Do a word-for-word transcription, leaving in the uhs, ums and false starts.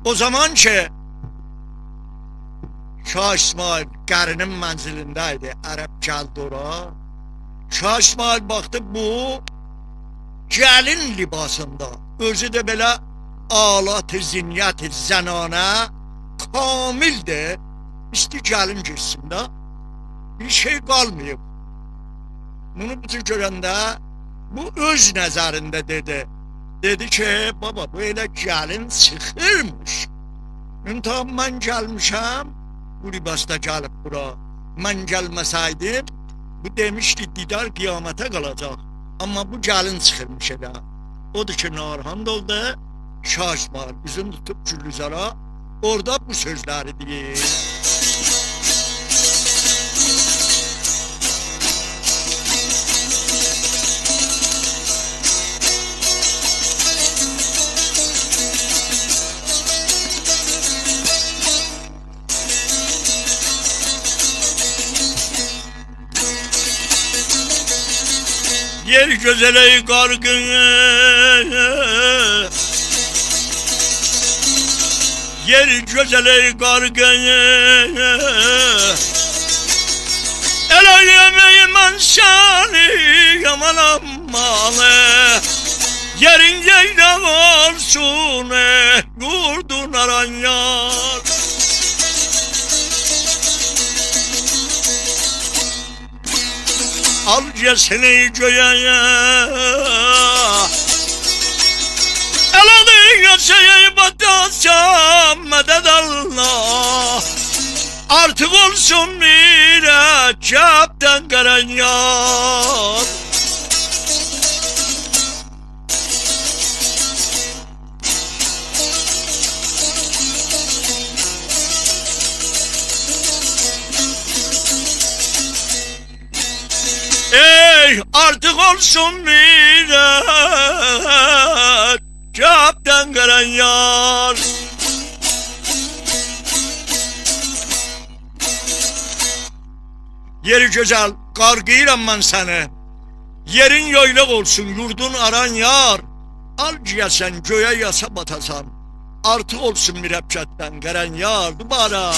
او زامان کی شاه اسماعیل قرینین منزلینده ایدی، عرب گلدی اورا. شاه اسماعیل باخدی، بو گلین لباسیندا، اؤزو ده بئله آلت زینت زنانه کاملدیر. ایسته‌ییر گلین گئتسین ده، بیر شئی قالماییب. بونو بو جور گؤرنده بو اؤز نظرینده دئدی. دئدی کی: «بابا، بو ائله گلین چیخیرمیش. منتها من گلمیشم، بو لباسدا گلیب بورا. من گلمه‌سئیدیم، بو دئمیشدی دیدار قیامته قالاجاق. آمما بو گلین چیخیرمیش ائله.» اودور کی ناراحت اولدو. شاه اسماعیل اوزون توتوب گلزارا، اورادا بو سؤزلری دئییر. یئر گؤزل ای قارغی، یئر گؤزل ای قارغی، ائله‌یم ای من سنی یامان آممالی. یئرین یئیلاق اولسون، یوردون آران یار. آل گئتسین ای گؤیه، ال آدین گئتسین ای باتاسان، مدد الله. آرتیق اولسون مرکبدن قرن یار. ای، آرتیق اولسون مرکبدن قرن یار. یئری گؤزل، قارغیییرام من سنی. یئرین یئیلاق اولسون، یوردون آران یار. آل گئیه‌سن، گؤیه یاسا باتاسان. آرتیق اولسون مرکبدن قرن یار. دوباره.